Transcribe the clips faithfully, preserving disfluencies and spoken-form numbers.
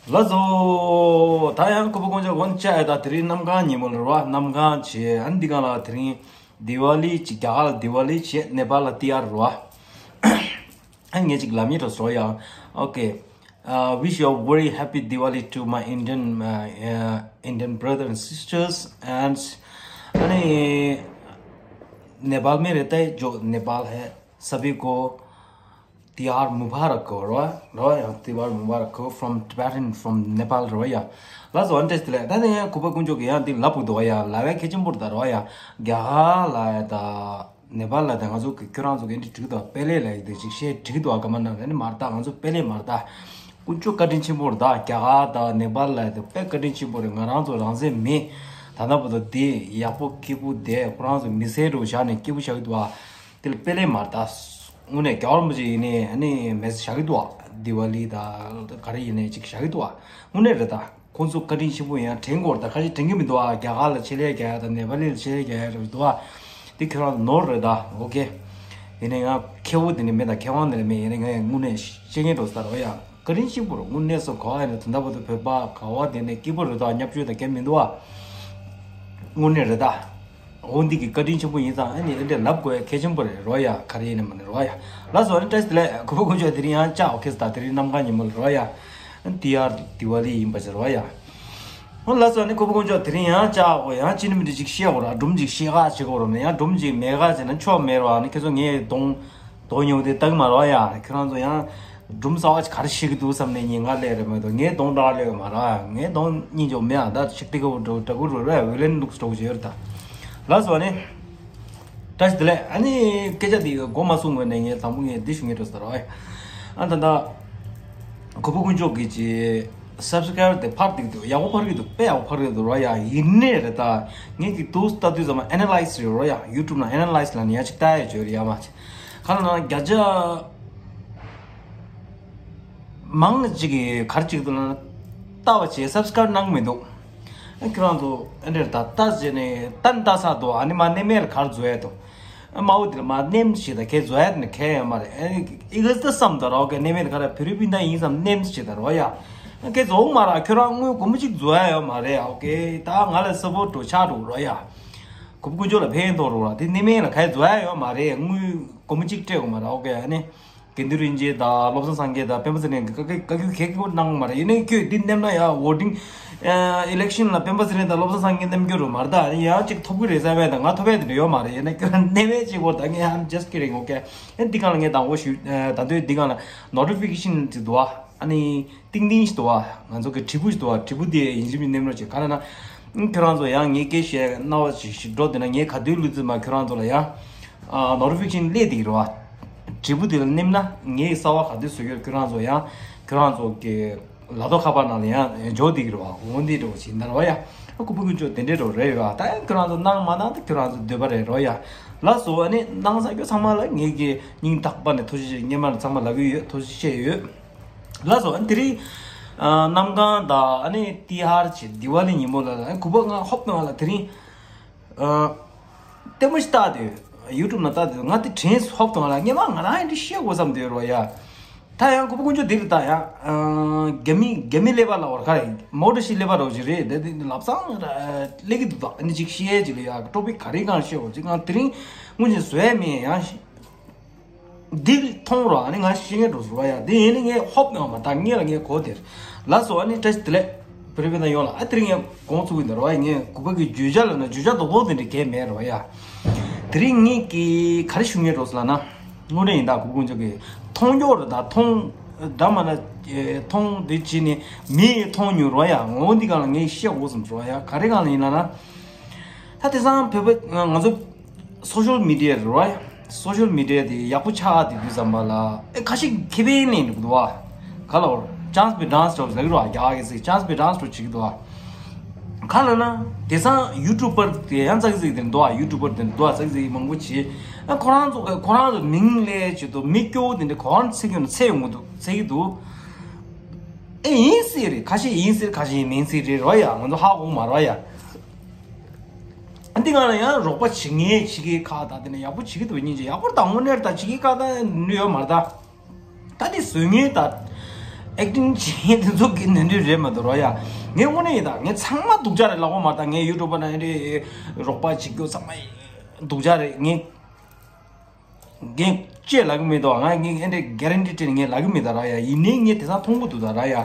ལགས་སོ། ད་ཡང་ཁོ་པ་དཀོན་མཆོག་དགོངས་བཅག་ཡ། ད་དེ་རིང་གནམ་གང་ཉིན་མོ་ལ་རེད་བ། གནམ་གང་བྱས། ཨ་ནི་འདི་གང་ལ་དེ་རིང་དི་ཝ་ལི་ཅིག་རྒྱ་གར་ལ་དི་ཝ་ལི་བྱས། ནེ་པཱལ་ལ་ཏི་ཡར་རེད་བ། ཨ་ངས་ཅིག་ལབ་ཉེ་འགྲོ་སོང་ཡ། Okay. Uh, wish you a very happy Diwali to my Indian, uh, uh, Indian brothers and sisters. And ཨ་ནི་ནེ་པཱལ་མི་རེད་དེ། जो नेपाल है, सभी को त्योहार मुबारक हो, रवा, रवा, त्योहार मुबारक हो from Tibetan, from Nepal, रवा, या। ལགས་སོ། ཨ་ནི་བཀྲ་ཤིས་བདེ་ལེགས། ད་ནི་ཡང་ཁོ་པ་དཀོན་མཆོག་གིས་ཡང་འདི་ལབ་དགོས་འདུག་ཡ། ལབ་ཡ་གལ་ཆེན་པོ་རེད་ད། རེད་བ་ཡ། རྒྱ་གར་ལ་ཡ་ད་ནེ་པཱལ་ལ་ད་ང་ཚོ་གི་ཁྱོད་རང་ཚོ་གི་འདི་འགྲིག་འདུག་པེ་ལེ་ལ་ཡ་དེ་ཅིག་བཤད་འགྲིག་འདུག་ཨ། ཀ་མ་ན་ནི་མ་རེད་ད། ང་ཚོ་པེ་ལེ་མ་རེད་ད། དཀོན་མཆོག་བཀའ་དྲིན་ཆེན་པོ་རེད་ད། རྒྱ་གར་ད་ནེ་པཱལ་ལ་ཡ་དེ་དཔེ་བཀའ་དྲིན་ཆེན་པོ་རེད། ང་རང་ཚོ་རང་བཙན་མེད། ད་ལྟ་བར་དུ་དེ་ཡག་པོ་སྐྱིད་པོ་བསྡད། ཁོ་རང་ཚོ་མི་སེར་རུ་བཞག་ནས་སྐྱིད་པོ་བཞག་གི་འདུག་ཨ། དེ་ལ་པེ་ལེ་མ་རེད་ད། དངོས་གནས་རྒྱལ་བ་རིན་པོ་ཆེ་ཡིན་ནའི་ཨ་ནི་མེ་སི་བཞག་གི་འདུག་ཨ། དི་ཝ་ལི་ད་ག་རེ་ཡིན་ནའི་ཅིག་བཞག་གི་འདུག་ཨ། དངོས་གནས་རེད་ད། ཁོང་ཚོ་བཀའ་དྲིན་ཆེན་པོ་ཡང་དྲན་དགོས་རེད་ད། ཁ་ཤས་དྲན་གྱི་མི་འདུག་ཨ། རྒྱ་གར་ལ་ཆེད་ལས་རྒྱག་ཡ་དང་ནེ་པ་ལི་ལ་ཆེད་ལས་རྒྱག་ཡ་རེད་འདུག་ཨ། དེ་ཁྱོད་རང་ནོར་རེད་ད། ཨོ་ཀེ། ཡིན་ནའི་ང་མཁས་པོ་དེ་ནི་མེད་ད། མཁས་དབང་དེ་ནི་མེད། ཡིན་ནའི་ང་ཡང་དངོས་གནས་ཤེས་མཁན་འགྲོ་ས་རེད་ཡ། བཀའ་དྲིན་ཆེན་པོ་རེད། དངོས་གནས་སུ་གོ་བ་ཡིན་ན་དེ་འདྲ་བོ་དུ་བོད་པ་ག་བ་དེ་ནས་སྐྱིད་པོ་རེད་ད། བརྙས་བཅོས་དང་གལ་མི་འདུག་ཨ། དངོས་གནས་རེད་ད། འོ་འདི་གི་བཀའ་དྲིན་ཆེན་པོ་ཡིན་ཙང་ཨ་ནི་ཨེ་འདྲས་ལབ་དགོས་ཡ་གལ་ཆེན་པོ་རེད་རོ་ཡ། ག་རེ་ཡིན་ནི་མ་ནི་རོ་ཡ། ལགས་སོ། ཨ་ནི་བཀྲ་ཤིས་བདེ་ལེགས། ཁོ་པ་དཀོན་མཆོག་དེ་རིང་ཡང་བཅར། ཨོ་ཁེ་ད་དེ་རིང་གནམ་གང་ཉིན་མོ་ལ་རོ་ཡ། ཏི་ཡར་དི་ཝ་ལི་ཡིན་པ་ཅིག་རོ་ཡ། ཨོ་ལགས་སོ། ཨ་ནི་ཁོ་པ་དཀོན་མཆོག་དེ་རིང་ཡང་བཅར། ཨོ་ཡང་ཅི་ནི་མི་འདྲ་ཅིག་བཤད་དགོས་ར། སྒྲུང་ཅིག་བཤད་ག་བྱེད་དགོས་ར། ཡང་སྒྲུང་ཅིག་མེད་ག་བྱས་ན་ཆོ་མེད་རོ། ཨ་ནི་ཁྱེད་ཚོ་ངའི་གདོང་དོ་ཉོ་དེ་ལྟ་གི་མ་རོ་ཡ། ཁྱེད་རང་ཚོ་ཡང་སྒྲུང་གསར་བ་ཅིག་ག་རེ་བཤད་ཀྱི་འདུག་བསམ་ནས་ཉིན་ལྔ་སླེབས་རེད་མ་གཏོགས་ངའི་གདོང་འདྲ་སླེབས་མ་ར། ངའི་གདོང་སྙིང་རྗེ་མེད་ཨ། ད་ཆིག་ཏི་ག་བུ་འགྲོ་འདྲ་གུ་རུ་རེ་ཝི་ལན་ལུགས་འགྲོ་གི་ཡོད་རེད་ད། ལགས་སོ། ཨ་ནི་བཀྲ་ཤིས་བདེ་ལེགས། ཨ་ནི་སྐད་ཆ་འདི་མགོ་མ་ཚུགས་ངོས་ནས་ངས་དང་པོ་ངས་འདི་ཞུ་ངེས་འགྲོ་ཟེར་རོ། ཨ་ད་ད་གོ་བོ་དཀོན་མཆོག་གིས་ཅི་སབ་སི་ཀ་རའིབ་དེ་འཕར་འདུག་འདུག་ཡག་པོ་འཕར་གི་འདུག་དཔེ་ཡག་པོ་འཕར་གི་འདུག་རོ་ཡ། ཡིན་ནའི་རེད་ད། ངས་ཀྱི་དུས་ལྟ་དུས་ཙམ་ཨེ་ན་ལའིས་རེད་རོ་ཡ། ཡུ་ཊུབ་ནང་ཨེ་ན་ལའིས་ལ་ནི་ཡ་ཅིག་ལྟ་ཡ་བྱོས་རེད་ཡ་མ་ཅིག་ག་ལ་ན་བརྒྱ་ཆ་མང་ཅིག་གིས་ག་རེ་ཅིག་འདུག་ལ་ལྟ་བ་བྱས་སབ་སི་ཀ་རའིབ་གནང་གི་མི་འདུག་ཨ་ཁྱོད་རང་ཚོ་ཨ་འདྲེར་ད་ལྟ་བྱས་ནས་ལྟ་ནི་ལྟ་ས་འདུག་ཨ་ནི་མ་གནས་མེད་ལ་གར་འཛུལ་ཡ་འདུག་ཨ་མ་འོ་དེ་ལ་མ་གནས་མི་ཞིག་དང་ཁྱེད་འཛུལ་ཡ་དེ་ནི་ཁྱད་ཡོད་མ་རེད། ཨ་ནི་ཨི་ག་ཙི་བསམ་ད་རོགས་ཀྱི་གནས་མེད་ག་ར་བི་རི་པིན་ད་ཡིན་བསམ་གནས་མི་ཞིག་ད་རོགས་ཡ། ཨ་ཁྱེད་འཛུལ་མ་ར། ཁྱོད་རང་དངུལ་སྒོར་མོ་གཅིག་འཛུལ་ཡ་ཡོད་མ་རེད། ཨོ་ཀེ། ད་ང་ལ་སབ་པོར་ཊི་འགྲོ་ཆགས་འགྲོ་རོགས་ཡ། གོ་བོ་དཀོན་མཆོག་ལ་ཕན་ཐོགས་རོགས་ར། དེ་གནས་མེད་ལ་ག་རེ་འཛུལ་ཡ་ཡོད་མ་རེད། དངུལ་སྒོར་མོ་གཅིག་སྤྲད་དགོས་མ་རེད། ཨོ་ཀེ། ཨ་ནི་དགེ་འདུན་རིན་ཆེན་དང་བློ་བཟང་སངས་རྒྱས་དང་སྤེན་པ་ཚེ་རིང་གི་བཀའ་བཀའ་བཀའ་བཀྱོན་གལ་ཆེན་པོ་གནང་མ་རེད། ཡིན་ནའི་ཁྱོད་འདི་མནན་ན་ཡ་ཝོ་ཊིང་ཨ་ཨི་ལེག་ཤན་ལ་སྤེན་པ་ཚེ་རིང་དང་བློ་བཟང་སངས་རྒྱས་མནན་རྒྱུ་རུ་མ་རེད་ད། ཡང་ཅིག་ཐོབ་གི་རེད་བསམ་པས་ད་ང་ཐོབ་ཡ་དེ་འདྲ་ཡོད་མ་རེད། ཡིན་ན་ཁྱོད་གནས་མེད་ཅིག་བོར་ད། ངས་I'm just kidding, okay. ཨ་འདི་གང་ལ་ངས་དང་པོ་ཞུ་ཨ་ད་དུས་འདི་གང་ལ་ནོ་ཊི་ཕི་ཀེ་ཤན་ཅིག་འདུག་ཨ། ཨ་ནི་ཏིང་ཏིང་ཞིག་འདུག་ཨ། ང་ཚོ་གི་དྲིལ་བུ་ཞིག་འདུག་ཨ། དྲིལ་བུ་དེ་ཡིན་གཅིག་མིན་གཅིག་མནན་རོགས་བྱེད། ག་རེ་ན་ཁྱོད་རང་ཚོ་ཡང་ངའི་སྐད་བཤད་རྣ་བ་ཞིག་ཞིག་འགྲོ་དེ་ན་ངའི་ག་དུས་ལུས་ཙི་མ་ཁྱོད་རང་ཚོ་ལ་ཡང་ཨ་ནོ་ཊི་ཕི་ཀེ་ཤན་སླེབས་བསྡད་ཀྱི་རེད་བ། དྲིལ་བུ་དེ་ལ་མནན་ན་ངའི་གསར་བ་ག་དུས་བཟོ་རྒྱུར་ཁྱོད་རང་ཚོ་ཡང་ཁྱོད་རང་ཚོ་གི་ལག་ཐོག་ཁ་པར་ནང་ལ་ཡང་འཇོག་བསྡད་ཀྱི་རེད་བ། འོ་འདི་འདྲ་བོ་ཞིག་འདར་བ་ཡ། ཨ་ཁོ་བོ་དཀོན་མཆོག་དེ་འདྲའི་འདྲ་བོ་རེད་ཡོད་ཨ། ད་ཡང་ཁྱོད་རང་ཚོ་གནང་མ་གནང་ད་ཁྱོད་རང་ཚོ་འདོད་པ་རེད་རོ་ཡ། ལགས་སོ། ཨ་ནི་གནང་ས་ཁྱོད་ཚང་མ་ལ་ངེད་ཀྱི་སྙིང་ཐག་པ་ནས་ཐུགས་རྗེ་ཆེ། སྔོན་མ་ལ་ཚང་མ་ལབ་ཀྱི་ཡོད། ཐུགས་རྗེ་ཆེ་ཡོད། ལགས་སོ། ཨ་ནི་དེ་རིང་ཨ་གནམ་གང་དང་ཨ་ནི་ཏི་ཧར་གྱི་དི་ཝ་ལི་ཉིན་མོ་ལ་ཨ་ནི་གུས་པ་ང་ཧོབ་ནང་ལ་དེ་རིང་ཨ་ལྟད་མོ་ཞིག་ལྟ་དུས་ཡུ་ཊུབ་ནང་ལྟ་དུས་ང་དེ་དྲན་སོང་། ཧོབ་ནང་ལ་སྔོན་མ་ང་རང་ཨེ་འདྲ་བཤད་དགོས་བསམ་དུས་རོ་ཡ། ད་ཡང་གུས་པ་དཀོན་མཆོག་འདིར་ད་ཡང་ཨ་རྒྱ་མི་རྒྱ་མི་ཀླད་པ་ལ་བར་ཁ་མོ་ཊ་ཞིག་ཀླད་པ་རོ་ཞིག་རེད། དེ་དེ་ལབ་སང་སླེབས་ཀྱི་འདུག་ད་ཨ་ནི་ཅིག་བཤད་ཅིག་ལ་ཡ་ཊོ་པིག་ག་རེ་གང་བཤད་འོ་ཅིག་ང་དེ་རིང་སྔོན་ཆད་བཟོ་ཡ་མེད་ཡང་། འདི་མཐོང་རོགས། ཨ་ནི་ང་ཤེས་ངེས་འགྲོ་ཟེར་བ་ཡ། འདི་ཡིན་ནི་ངས་ཧོབ་ཡོང་མ་ད་ངས་ལ་ངས་གོ་དེར། ལགས་སོ། ཨ་ནི་བཀྲ་ཤིས་བདེ་ལེགས། བེ་རི་བེ་ན་ཡོང་ལ་ཨ་དེ་རིང་ངས་དགོངས་ཚུགས་ཡིན་ད་རོ་ཡ། ངས་གུས་པ་གི་བརྗོད་བྱ་ལ་ན་བརྗོད་བྱ་རྡོག་རྡོག་དེ་འདྲ་གས་མེད་རོ་ཡ། དེ་རིང་ངས་ཀྱི་ག་རེ་ཞུ་ངེས་འགྲོ་ཟེར་ལ་ན། དངོས་གནས་ཡིན་ད་གུས་པ་དཀོན་མཆོག་གི་མཐོང་རྒྱུ་རེད་ད། མཐོང་ད་མ་ན་མཐོང་དེ་བྱས་ནས་མི་མཐོང་མྱོང་རོ་ཡ། ངོ་འདི་གང་ལ་ངས་བཤད་དགོས་བསམ་རོ་ཡ། ག་རེ་གང་ལ་ཡིན་ལ་ན། ད་དེང་སང་བོད་པ་ང་ཚོ་སོ་ཤལ་མི་ཌི་ཡ་རེད་བ། སོ་ཤལ་མི་ཌི་ཡ་དེ་ཡག་པོ་ཆགས་དེ་དུས་ཙམ་པ་ལ་ཨེ་ཁ་ཤས་ཁེ་ཕན་ལེན་འདུག་བ། ག་ལ་བར་ཅཱནས་པི་ཌན་སི་ལབ་ཟེར་གི་རེད་བ། རྒྱ་གར་གྱི་ཅཱནས་པི་ཌན་སི་ལབ་བྱེད་ཀྱི་འདུག་བ། ག་ལ་ན་དེང་སང་ཡུ་ཊུབ་པར་དེ་ཡང་ཙག་ཙིག་དེ་འདུག་བ། ཡུ་ཊུབ་པར་དེ་འདུག་བ། ཙག་ཙིག་མང་པོ་བྱེད། ཨ་ཁོ་རང་ཚོ་ཁོ་རང་ཚོ་མིང་ལས་བྱེད་དུ་མི་སྐྱོ་བོ་དེ་འདྲ་གོ་ཧོན་ཚེ་སྐྱོ་ན་ཚེ་ཡོང་གི་འདུག་ཚེ་གི་འདུག་ཨེ་ཡིན་སྲིད་རེད། ཁ་ཤས་ཡིན་སྲིད། ཁ་ཤས་མིན་སྲིད་རེད་རོ་ཡ། ང་ཚོ་ཧ་གོ་མ་རོ་ཡ། འདི་གང་ལ་ཡང་རོགས་པ་བྱེད་ངེས་བྱེད་ཀྱི་ཁག་ད་དེ་ནས་ཡག་པོ་བྱེད་ཀྱི་འདུག་སྙིང་རྗེ། ཡག་པོ་དང་དངོས་གནས་ད་བྱེད་ཀྱི་ཁག་ད་ནུས་ཡོད་མ་རེད་ད། ད་དེ་བཟོ་ངེས་ད། ཨེག་ཊིང་བྱེད་མཁན་དེ་ཚོ་གི་ནོར་འཁྲུལ་རེད་མ་གཏོགས་རོ་ཡ། ངས་དངོས་གནས་ཡིན་ད། ངས་ཚང་མ་སྡུག་ཅག་རེད་ལབ་ཀྱི་མ་རེད་ད། ངས་ཡུ་ཊུབ་པ་ན་ཨེ་འདྲས་རོགས་པ་བྱེད་རྒྱུ་ཚང་མ་སྡུག་ཅག་རེད། ངས་ངས་ཅེས་ལབ་ཀྱི་མེད་དོ། ང་ངས་ཨེ་འདྲས་གྷ་རན་ཊི་སྤྲད་ནས་ངས་ལབ་ཀྱི་མེད་ད་ར་ཡ། ཡིན་ནའི་ངས་དེང་སང་མཐོང་གི་འདུག་ད་ར་ཡ།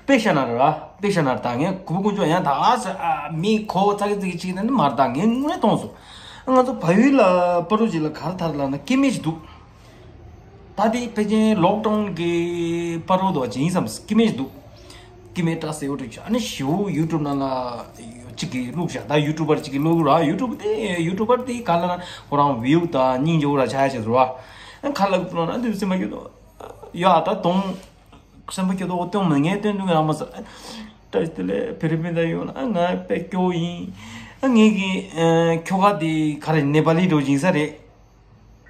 དཔེ་བཞག་ན་ར། དཔེ་བཞག་ན་ད་ངས་གུས་པ་དཀོན་མཆོག་ཡང་ད་ཨ་ས་ཨ་མི་གོ་ཙག་གི་ཙིག་གི་ཅིག་ནི་མ་རེད་ད། ངས་དངོས་གནས་མཐོང་སོང་། ང་ཚོ་བལ་ཡུལ་ལ་པ་རུ་ཅིག་ལ་ག་རེ་ཐར་ལབ་ན་སྐྱེ་དམན་ཞིག་འདུག་ད་དེ་ཕལ་ཆེར་ལོག་ཌའུན་གྱི་པ་རོ་དོ་ཅིག་ཡིན་བསམ། སྐྱེ་དམན་ཞིག་འདུག་སྐྱེ་དམན་སྐྲ་སེར་པོ་འདྲ་ཅིག་ཨ་ནི་ཞེ་པོ་ཡུ་ཊུབ་ནང་ལ་ཅིག་གིས་བླུགས་བཞག་ད་ཡུ་ཊུབ་པར་ཅིག་གིས་བླུགས་ར། ཡུ་ཊུབ་དེ་ཡུ་ཊུབ་པར་དེ་ག་ལབ་ན་ཁོ་རང་བིའུ་དང་སྙིང་རྗེ་པོ་ར་ཆགས་ཡ་བྱས་སོང་བ། ཨ་ཁ་ལག་བླུགས་ན་དེ་སེམས་པ་སྐྱིད་དོ། ཡ་ད་དུང་སེམས་པ་སྐྱིད་དོ་སྟོན་མི་ངས་སྟོན་དུས་ང་མ་ཟ། བཀྲ་ཤིས་བདེ་ལེགས། བེ་རི་པིན་ད་ཡོང་ལ་ཨ་ང་དཔེ་སྐྱོ་བོ་ཡིན། ཨ་ངེད་ཀྱི་ཨ་ཁྱོ་ག་དེ་ག་རེ་ནེ་པ་ལི་འདྲ་བོ་ཡིན་ས་རེད།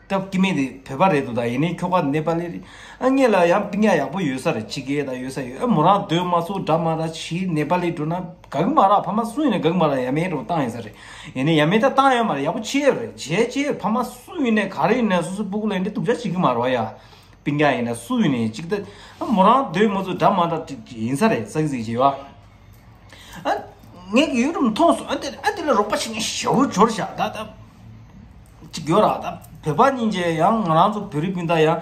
སྐབས་སྐྱེ་དམན་དེ་བོད་པ་རེད་འདུག་ད་ཡིན་ནའི་ཁྱོ་ག་ནེ་པ་ལི་རེད། ཨ་ངེད་ལ་ཡང་སྤུན་ཀྱག་ཡག་པོ་ཡོད་ས་རེད། ཕྱི་རྒྱལ་ད་ཡོད་ས་ཡོད། ཨ་མོ་རང་སྡོད་མ་སོང་འདྲ་མ་འདྲ་བྱས་ནེ་པ་ལི་འགྲོ་ན་དགའ་གི་མ་རེད། ཕ་མ་སུ་ཡིན་ནའི་དགའ་གི་མ་རེད། ཡ་མེད་འགྲོ་བཏང་ཡིན་ས་རེད། ཡིན་ནའི་ཡ་མེད་ད་བཏང་ཡོད་མ་རེད། ཡག་པོ་བྱས་ཡོད་རེད། བྱས་བྱས་ཡོད། ཕ་མ་སུ་ཡིན་ནའི་ག་རེ་ཡིན་ནའི་སོ་སོ་སྤུ་གུ་ལ་ཡིན་ནའི་སྡུག་ཅག་བྱེད་གི་མ་རེད་བ་ཡ། སྤུན་ཀྱག་ཡིན་ན་སུ་ཡིན་ནའི་གཅིག་ད། མོ་རང་སྡོད་མ་ཚུགས་འདྲ་མ་འདྲ་ཅིག་ཡིན་ས་རེད། ཙག་ཙིག་བྱེད་བ། ཨ་ངས་ཀྱི་ཡུ་ཊུབ་མཐོང་སོང་། ཨ་དེ་ཨ་དེ་ལ་རོགས་པ་བྱེད་མཁན་ཞེ་པོ་འབྱོར་བཞག་ད་ད་ཅིག་ཡོད་ར། ད་བོད་པ་སྙིང་རྗེ་ཡང་ང་རང་ཚོ་བོད་རིགས་སྤུན་ཟླ་ཡང་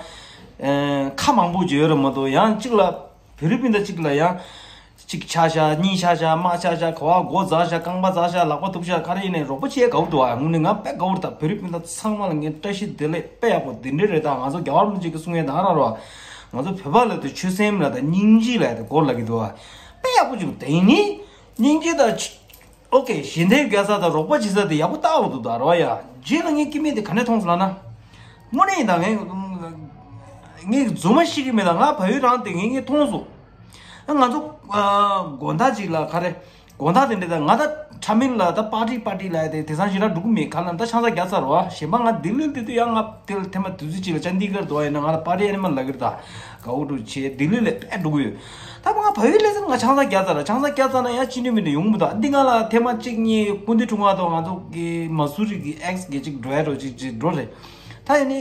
ཁ་མང་པོ་ཅིག་ཡོད་ར་མ་གཏོགས། ཡང་གཅིག་ལ་བོད་རིགས་སྤུན་ཟླ་གཅིག་ལ་ཡང་། གཅིག་ཆག་ཤག་གཉིས་ཆག་ཤག་དམག་ཆག་ཤག་ག་བ་མགོ་འཛག་ཤག་རྐང་པ་འཛག་ཤག་ལག་པ་གཏུབ་ཤག་ག་རེ་ཡིན་ནའི་རོགས་པ་བྱེད་དགའ་པོ་འདུག་ཨ་དངོས་གནས་ང་དཔེ་དགའ་པོ་རེད། ད་བོད་རིགས་སྤུན་ཟླ་ཚང་མ་ལ་ངས་བཀྲ་ཤིས་བདེ་ལེགས། དཔེ་ཡག་པོ་འདི་འདྲ་རེད། ད་ང་ཚོ་རྒྱལ་བ་རིན་པོ་ཆེ་གི་གསུང་ཡས་ད་ར་རོ། ང་ཚོ་བོད་པ་ལ་དེ་ཆོས་སེམས་ལ་ད་སྙིང་རྗེ་ལ་དེ་སྐོར་ལ་གི་འདུག་ཨ། དཔེ་ཡག་པོ་ཅིག་དེ་ཡིན་ནི་སྙིང་རྗེ་ད་ཆ། ཨོ་ཀེ། ཞལ་འདེབས་རྒྱག་ས་དང་རོགས་པ་བྱེད་ས་དེ་ཡག་པོ་ལྟ་བ་འདུག་ད་རོ་ཡ། རྗེས་ལ་ངས་སྐྱེ་དམན་དེ་ག་ནས་མཐོང་སོང་ལབ་ན། དངོས་གནས་ཡིན་ད། ངས་ངས་རྫུན་མ་བཤད་ཀྱི་མེད་ད། ང་བལ་ཡུལ་རང་དེ་ངས་ངས་མཐོང་སོང་། ང་ཚོ་ཨ་དགོང་དག་ཅིག་ལ་ག་རེ། དགོང་དག་དེ་འདྲ་ད་ང་ད་ཁྲ་མིན་ལ་ད་པར་ཊི་པར་ཊི་ལ་དེ་དེང་སང་ཞེ་དྲག་འགྲོ་གི་མེད། ག་ལ་ད་ཆང་ས་རྒྱག་ཚར་བ། གཞན་པ་ང་ལྡི་ལི་དེ་དུས་ཡང་ང་དེ་ལ་ཐེངས་མ་དུས་ཚོད་ཅིག་ལ་ཅན་དི་གར་འདུག་ཡིན་ན་ང་ལ་པར་ཊི་ཨ་ནི་མ་ལ་གིར་ད་དགའ་བོ་འགྲོ་བྱས་ལྡི་ལི་ལ་དཔེ་འགྲོ་གི་ཡོད། ད་ང་བལ་ཡུལ་ལ་ཟེར་ང་ཆང་ས་རྒྱག་ཚར་ར། ཆང་ས་རྒྱག་ཚར་ན་ཡང་ཅི་འདྲ་མི་འདྲ་ཡོང་མི་འདུག་འདི་ང་ལ་ཐེངས་མ་གཅིག་གཉིས་སྐུ་མདུན་དྲུང་པ་དང་ང་ཚོ་གི་མ་སུ་རི་གི་ཨེག་སི་གི་ཅིག་འགྲོ་ཡ་འགྲོ་ཅིག་ཅིག་འགྲོ་རེད། ད་ཡིན་ནི།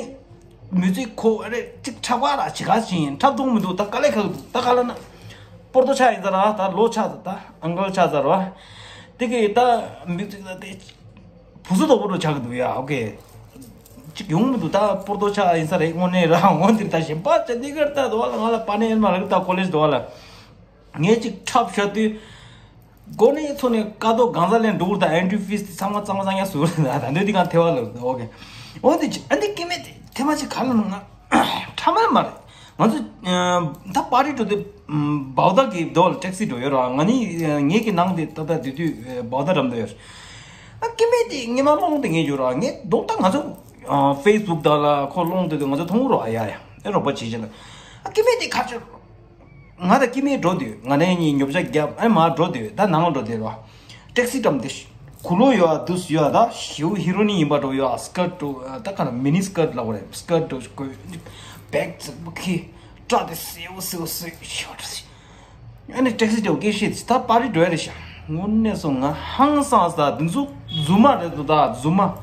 མི་ཚེ་ཁོ་ཨ་རེ་གཅིག་འཁྲབ་ག་ར་བྱེད་ག་ཕྱིན་འཁྲབ་གཏོང་མི་འདུག་ད་དཀའ་ལས་ཁག་འདུག་ད་ག་ལ་ན། པོར་ཏོ་ཆགས་ཡིན་ས་ར། ད་ལོ་ཆགས་ས། ད་ཨང་ཀལ་ཆགས་ས་ར། དེ་གི་ད་མི་ཚེ་ད་དེ་བུ་སུ་དོག་པོ་འགྲོ་ཆགས་གི་འདུག་ཡ། ཨོ་ཀེ། གཅིག་ཡོང་མི་འདུག་ད་པོར་ཏོ་ཆགས་ཡིན་ས་རེད་དངོས་གནས་ར། འོན་ཏེ་ད་གཞན་པ་ཅན་དི་གར་ད་དོ་བ་ལ་ང་ལ་པ་ནེ་ཨེལ་མ་ལ་ད་ཀོ་ལེཇ་དོ་བ་ལ། ངས་ཅིག་འཁྲབ་བཞག་དུས། མགོ་ནས་ཚུར་ནས་ཀ་ཏོ་གང་ཟག་ལེན་འགྲོ་གི་རེད། ད་ཨེན་ཊི་ཕིས་དེ་ཚང་མ་གཙང་མ་གཙང་རྐྱང་བཟོས་རེད། ད་འདོད་དེ་གང་ཐེ་བ་ལ་ཨོ་ཀེ། འོ་དེ་ཅི་ཨ་འདི་སྐྱེ་དམན་དེ་ཐེ་མ་ཅིག་ག་ལ་ནང་ང་ཁྲ་མ་མ་རེད། ང་ཚོ་ད་པར་ཊི་འགྲོ་དུས་བའོ་ད་གི་རྡོ་ལ་ཊེག་སི་འགྲོ་ཡོད་ར། ང་ནི་ངེད་ཀྱི་ནང་དེ་ད་ད་དུས་དུས་བའོ་ད་འགྲམ་དུ་ཡོད། ཨ་སྐྱེ་དམན་དེ་ངེད་མ་སློང་དེ་ངེད་ཡོད་ར། ངེད་རྡོ་ད་ང་ཚོ་ཕེ་སི་བུག་ད་ལ་ཁོ་སློང་དེ་དུས་ང་ཚོ་མཐོང་རོགས་ཨ་ཡ་ཡ་ཨེ་རོགས་པ་བྱེད་བྱེད་ལ། ཨ་སྐྱེ་དམན་དེ་ག་ཚོད། ང་དང་སྐྱེ་དམན་འགྲོ་དུས་ང་ནས་གཉིས་ཉོ་ཆ་བརྒྱབ་ཨེ་མར་འགྲོ་དུས་ད་ནང་འགྲོ་དུས་རོ། ཊེག་སི་འགྲམ་དེ་གུ་ལོ་ཡོད་ཨ་དུས་ཡོད་ཨ་ད་ཞེའུ་ཧི་རོ་ནི་ཡིན་པ་འགྲོ་ཡོད་ཨ། སི་ཀར་ཊི་འགྲོ་ད་ག་ན་མི་ནི་སི་ཀར་ཊི་ལབ་དགོས་རེད། སི་ཀར་ཊི་འགྲོ་གོས་བེག་ཙག་པོ་ཁྱེར་སྐྲ་དེ་སེའུ་སེའུ་སེའུ་ཤོར་ཨ་ནི་ཊེག་སི་འགྲོ་སྐད་བཤད་དེ་ད་པར་ཊི་འགྲོ་ཡ་རེད་ཤག་དངོས་གནས་སོང་ང་ཧང་སངས་ས་འདི་ཚོ་རྫུན་མ་རེད་འདུག་ད་རྫུན་མ།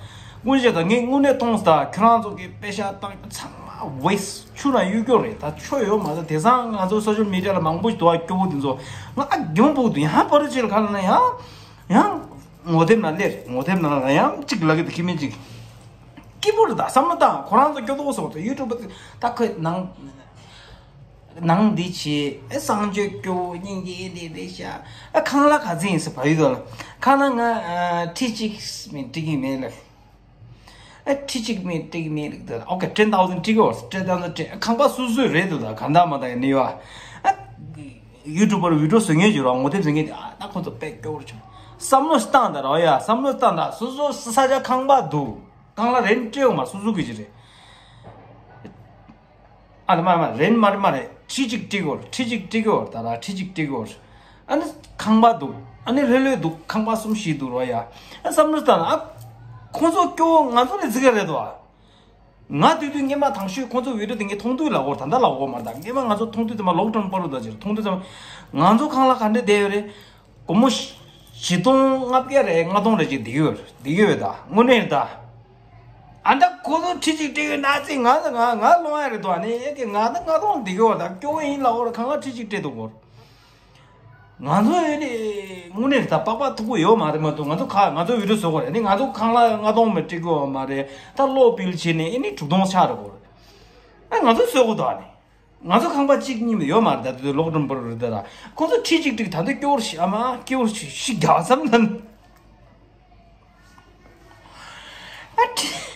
དངོས་གཞི་ད་ངས་དངོས་གནས་མཐོང་སོང་། ད་ཁྱོད་རང་ཚོ་གི་པེ་ཤ་བཏང་རྒྱུ་ཚང་མ་ཝེ་སི་ཆུ་རང་གཡུག་རྒྱུ་རེད། ད་ཆོ་ཡོད་མ་རེད། དེང་སང་ང་ཚོ་སོ་ཤལ་མི་ཌི་ཡ་ལ་མང་པོ་ཞིག་འདུག་ཨ། སྐྱོ་པོ་དེ་ཚོ་ང་ཨ་རྒྱུ་མ་སྤུ་གུ་དུ་ཡང་པ་རུ་ཅིག་ལ་ག་ལ་ན་ཡང་ཡང་ངོ་དེབ་ནང་སླེབས། ངོ་དེབ་ནང་ལ་ཡང་གཅིག་ལབ་གི་འདུག་ཁྱི་མི་གཅིག་སྐྱིད་པོ་རེད། ད་བསམ་བློ་བཏང་། ཁོ་རང་ཚོ་སྐྱོ་པོ་སོང་ཚོ་ཡུ་ཊུབ་པ་ད་ཁོས་ནང་ནང་འདི་བྱེད་ཨེ་གསང་སྤྱོད་སྐྱོ་བོ་སྙིང་རྗེ་འདི་རེད་ཤག་ཨ་ཁང་གླ་ག་ཚོད་ཡིན་ཟེར་བ་ཡོད་དོ་ལ། ཁང་གླ་ང་ཨ་ཁྲི་གཅིག་མིན་སྤྲད་ཀྱི་མེད་ལ། ཨ་ཁྲི་གཅིག་མིན་སྤྲད་ཀྱི་མེད་ལ། ཨོ་ཀེ། ཊེན་ཐའུ་ཟེན་སྤྲད་ཀྱི་ཡོད། ཊེན་ཐའུ་ཟེན་སྤྲད། ཨ་ཁང་པ་སོ་སོའི་རེད་འདུག་ད་ག་འདྲ་མ་འདྲ་ཡིན་ནི་ཡོད་ཨ། ཡུ་ཊུབ་པར་བི་ཌི་ཡོ་བཟོ་མཁན་ཡོད་ར། ངོ་དེབ་བཟོ་མཁན་དེ་ཨ་ད་ཁོ་ཚོ་དཔེ་སྐྱོ་བོར་བྱུང་། བསམ་བློ་བཏང་ད་ར་ཡ། བསམ་བློ་བཏང་ད། སོ་སོ་ས་ཆ་ཁང་པ་འདུག་ཁང་གླ་རེན་སྤྲད་ཡོང་མ་སོ་སོ་གི་ཅི་རེད། ཨ་ལ་མ་མ་རེན་མ་རེད་མ་རེད། ཁྲི་གཅིག་སྤྲད་ཀྱི་ཡོད། ཁྲི་གཅིག་སྤྲད་ཀྱི་ཡོད། ད་ར་ཁྲི་གཅིག་སྤྲད་ཀྱི་ཡོད། ཨ་ནི་ཁང་པ་འདུག་ཨ་ནི་ལྷོད་ལྷོད་འདུག་ཁང་པ་གསུམ་བཞི་འདུག་ར་ཡ། ཨ་བསམ་བློ་བཏང་ན་ཨ་ཁོ་ཚོ་སྐྱོ་བོ་ང་ཚོ་ནས་རྫིག་ག་རེད་དོ། ང་དུས་དུས་སྔས་མ་དང་ཤོས་ཁོ་ཚོ་བི་ཌི་ཡོ་དེ་ངས་མཐོང་དུས་ལབ་དགོས། ད་ལྟ་ལབ་དགོས་མ་རེད། ད་སྔས་མ་ང་ཚོ་མཐོང་དུས་ཙམ་པ་ལོག་ཌའུན་པ་རུ་ད་ཅིག་མཐོང་དུས་ཙམ་པ་ང་ཚོ་ཁང་གླ་ག་འདྲ་བསྡད་ཡོད་རེད། སྒོར་མོ་བཞི་སྟོང་ལྔ་བརྒྱ་རེད། ལྔ་སྟོང་རེད་ཅིག་བསྡད་ཡོད་རེད། བསྡད་ཡོད་ད་དངོས་གནས་རེད་ད། ཨ་ད་ཁོ་ཚོ་ཁྲི་གཅིག་སྤྲད་ཡོད་ན་ཙི་ང་ང་ང་ལོང་ཡ་རེད་དོ། ཨ་ནི་ཨེ་ཀི་ང་ད་ང་ལོང་བསྡད་ཡོད། ད་སྐྱོ་བོ་ཡིན་ལ་འོ་ར་ཁང་ང་ཁྲི་གཅིག་སྤྲད་འདུག་གོ། ང་ཚོ་ཨེ་ནི་དངོས་གནས་ད་པགས་པ་མཐུག་པོ་ཡོད་མ་རེད་མ་གཏོགས། ང་ཚོ་ཁ་ང་ཚོ་བི་ཌིའོ་བཟོ་གོ་རེད། ཨ་ནི་ང་ཚོ་ཁང་གླ་ལྔ་སྟོང་མ་སྤྲད་གོ་མ་རེད། ད་གློག་བིལ་བྱས་ནས་ཨེ་ནི་དྲུག་སྟོང་ཆགས་འགྲོ་གོ་རེད། ཨ་ང་ཚོ་བཟོ་གོ་དོ། ཨ་ནི་ང་ཚོ་ཁང་པ་གཅིག་གཉིས་མ་ཡོད་མ་རེད། ད་དུས་ལོག་འགྲོ་འབོར་རེད། ད་ཁོ་ཚོ་ཁྲི་གཅིག་སྤྲད། ད་དུས་སྐྱོ་བོ་ཞིག་ཨ་མ་སྐྱོ་བོ་ཞིག་ཞིག་རྒྱག་བསམ་ད། ཨ་ཁྲི།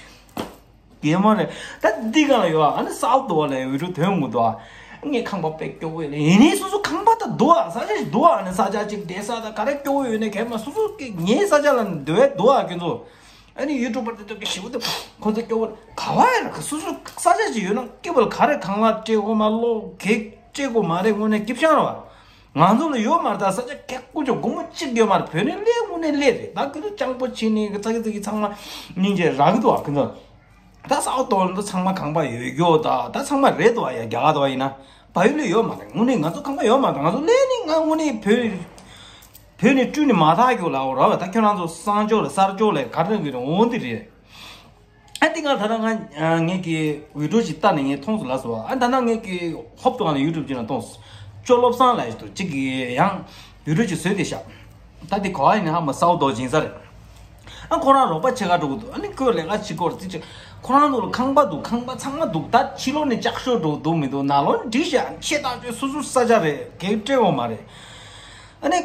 རྒན་མོ་རེད། ད་འདི་ག་ལ་ཡོད་ཨ། ཨ་ནི་སའུ་ཐོག་ལ་བི་ཌིའོ་ཐོན་འོང་དོ། ངའི་ཁང་པ་དཔེ་སྐྱོ་བོ་ཡོད་ལ། ཡིན་ནའི་སོ་སོ་ཁང་པ་ད་འདུག་ཨ། ས་ཆ་ཞིག་འདུག་ཨ། ཨ་ནི་ས་ཆ་གཅིག་བསྡད་ས་ད་ག་རེ་སྐྱོ་བོ་ཡོད་ནའི་གས་མ་སོ་སོ་གི་ངའི་ས་ཆ་ལ་འདུག་ཨ་འདུག་ཨ་ཁྱོད་ཚོ། ཨ་ནི་ཡུ་ཊུབ་པར་དེ་ཚོ་གི་ཞིབ་ཏུ་ཁོ་ཚོ་སྐྱོ་བོ་ག་བ་ཡ་ར་ག་སོ་སོ་ས་ཆ་ཞིག་ཡོད་ན་སྐྱིད་པོ་ལ་ག་རེ་ཁང་གླ་སྤྲད་དགོས་མ་གློག་གེགས་སྤྲད་དགོས་མ་རེད། དངོས་གནས་སྐྱིད་ཤང་ར་བ། ང་ཚོ་ལ་ཡོད་མ་རེད། ད་ས་ཆ་ཀེ་ཀུ་ཅོ་སྒོར་མོ་གཅིག་ཡོད་མ་རེད། བོད་ནས་སླེབས་དངོས་གནས་སླེབས་རེད། ད་ཁྱོད་ཚོ་སྤྱང་པོ་བྱས་ནས་ཚ་གི་ཚ་གི་ཚང་མ་སྙིང་རྗེ་རག་གི་འདུག་ཨ། ཁྱོད་ཚོ་ད་སའུ་ཐོག་ལ་ཚང་མ་ཁང་པ་ཡོད་རྒྱུ་ད་ད་ཚང་མ་རེད་འདུག་ཨ། ཡ་རྒྱ་གར་འདུག་ཨ། ཡིན་ན་བལ་ཡུལ་ལ་ཡོད་མ་རེད། དངོས་གནས་ང་ཚོ་ཁང་པ་ཡོད་མ་རེད། ང་ཚོ་སླེབས་ནས་ང་དངོས་གནས་བོད་བོད་ནས་བཀྲུས་ནས་མ་ཐག་རྒྱུ་ལ་འོ་ར་བ། ད་ཁྱོད་རང་ཚོ་གསང་སྤྱོད་ལ་གསར་སྤྱོད་ལ་ག་རེ་གི་འོང་འདི་རེད། ཨ་འདི་ང་ད་ལྟ་ང་ངས་ཀྱི་བི་ཌིའོ་ཞིག་བལྟས་ནས་ངས་མཐོང་སོང་ལབ་སོང་། ཨ་ད་ལྟ་ངས་ཀྱི་ཧོབ་ཏུ་ང་ཡུ་ཊུབ་ཅིག་ནང་གཏོང་སོང་། ཅོ་བློ་བཟང་ལབ་ཡག་འདུག་གཅིག་གིས་ཡང་བི་ཌིའོ་ཅིག་བཟོས་ཏེ་བཞག་ད་འདི་གོ་བ་ཡིན་ན་ཧ་མ་སའུ་ཐོག་སྦྱིན་ས་རེད། ཨ་ཁོ་རང་རོགས་པ་བྱེད་ག་འགྲོ་གི་འདུག་ཨ་ནི་ཁོས་ལས་ཀ་བྱེད་སྐོར་ཙི་ཅིག་ཁོ་རང་ཚོ་ལ་ཁང་པ་འདུག་ཁང་པ་ཚང་མ་འདུག་ད་ཕྱི་ལོགས་ནས་ལྕགས་ཤོག་འགྲོ་གི་འདུག་མི་འདུག་ནང་ལོགས་འགྲིག་ཤག་ཆེ་ཐག་ཆོད་སོ་སོ་ས་ཆ་རེད། གེགས་སྤྲད་འོང་མ་རེད། ཨ་ནི།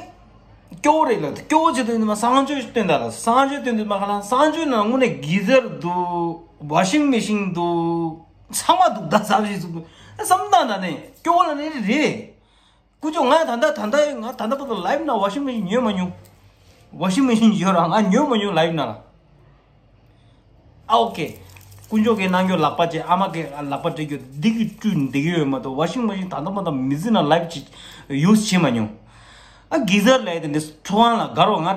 སྐྱོ་བོ་རེད་ལ། སྐྱོ་བོ་བྱེད་དུས་ནི་མ་གསང་སྤྱོད་སྟོན་ད་ལ། གསང་སྤྱོད་སྟོན་དུས་མ་ག་ལ་གསང་སྤྱོད་ནང་དངོས་གནས་གི་ཟར་འདུག་ཝ་ཤིང་མེ་ཤིན་འདུག་ཚང་མ་འདུག་ད་ཟབ་ཞིག་འདུག་བསམ་སྟངས་ད་ནས་སྐྱོ་བོ་ལ་ནི་རེད། ཀུ་ཅོ་ང་ད་ལྟ་ད་ལྟ་ང་ད་ལྟ་བར་དུ་ལའིབ་ནང་ཝ་ཤིང་མེ་ཤིན་ཉོས་མ་མྱོང་། ཝ་ཤིང་མེ་ཤིན་ཡོད་ར་ང་ཉོས་མ་མྱོང་ལའིབ་ནང་ལ། ཨ་ཨོ་ཁེ། དཀོན་མཆོག་གིས་གནང་རྒྱུ་ལག་པ་བྱས། ཨ་མ་གིས་ལག་པ་སྤྲད་རྒྱུ་འདི་གི་བཀྲུས་འདི་གི་ཡོད་མ་གཏོགས་ཝ་ཤིང་མེ་ཤིན་ད་ལྟ་མ་ད་མི་ཚེ་ནང་ལའིབ་ཅིག་ཡུ་སི་བྱས་མ་མྱོང་། ཨ་གི་ཟར་ལས་དེ་འདི་ཐུ་ཝང་ལ་དགའ་རོགས་ང་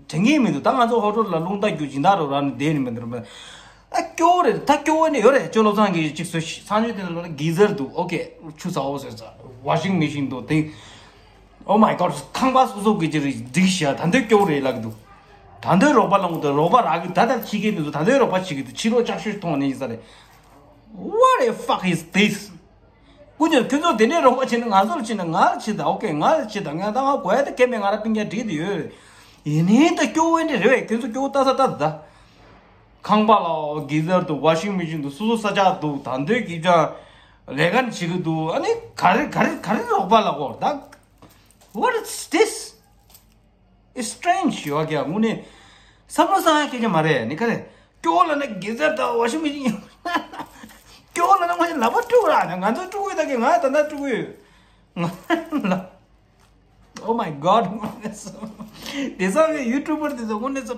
དྲན་གི་མི་འདུག་ད་ང་ཚོ་ཧོ་ཊེལ་ལ་རླུང་རྟ་རྒྱུག་སྦྱིན་བདག་རོགས་རང་ནས་བསྡད་ནི་མི་འདུག་ར། ཨ་སྐྱོ་བོ་རེད། ད་སྐྱོ་བོ་ནི་ཡོད་རེད། ཅོ་བློ་བཟང་གིས་ཅིག་བཟོས་ཤིག་ཚང་ཆོས་དེ་ལ་གི་ཟར་འདུག་ཨོ་ཁེ། ཆུ་ཚ་བོ་བཟོས་ཚ། ཝ་ཤིང་མེ་ཤིན་འདུག་དེ། Oh my god། ཁང་པ་སོ་སོ་གི་ཅི་རིགས་འགྲིག་ཤག་ད་འདོད་སྐྱོ་བོ་རེད་ལབ་གི་འདུག་ད་འདོད་རོགས་པ་ལངས་འདུག་རོགས་པ་རག་གི་ད་ལྟ་ཕྱི་རྒྱལ་འདི་ཚོ་ད་འདོད་རོགས་པ་བྱེད་ཀྱི་འདུག་ཕྱི་ལོགས་ལྕགས་ཤོག་མཐོང་ནས་ཡིན་ས་རེད། What the fuck is this། ཀུན་ཀྱང་ཁྱོད་ཚོ་དེ་འདྲའི་རོགས་པ་བྱེད་ན་ང་ཚོ་ལ་བྱེད་ན་ང་ལ་བྱེད་ད། ཨོ་ཁེ་ང་ལ་བྱེད་ད། ང་ད་ང་གོ་ཡ་ད་གལ་མེད། ང་ར་སྤུན་ཀྱག་འགྲིག་དེ་ཡོད་རེད། ཡིན་ནའི་ད་སྐྱོ་བོ་འདྲ་རེད་བས། ཁྱོད་ཚོ་སྐྱོ་བོ་ལྟ་ས་ལྟ་ད། ཁང་པ་ལ་གི་ཟར་འདུག་ཝ་ཤིང་མེ་ཤིན་འདུག་སོ་སོ་ས་ཆ་འདུག་ད་འདོད་ཀྱི་ཅང་ལས་ཀ་བྱེད་ཀྱི་འདུག་ཨ་ནི་ག་རེ་ག་རེ་ག་རེ་རོགས་པ་ལ་གོ་ད། What is this? It's strange ཡོད་ཀྱང་དངོས་གནས་བསམ་བློ་བཏང་ཡ་སྐད་ཆ་མ་རེད། ནི་ག་རེ་སྐྱོ་བོ་ལ་ནི་གི་ཟར་དང་ཝ་ཤིང་མེ་ཤིན་སྐྱོ་བོ་ལ་ནི་ང་ལག་པ་དཀྲུག་ར་ང་ཚོ་དཀྲུག་གི་ད་གི་ང་ད་ན་དཀྲུག་གི་ཡོད། ང་ལ། Oh my god། དངོས་གནས་སོ། དེ་ཚང་གི་ཡུ་ཊུབ་པར་དེ་ཚོ་དངོས་གནས་སོ།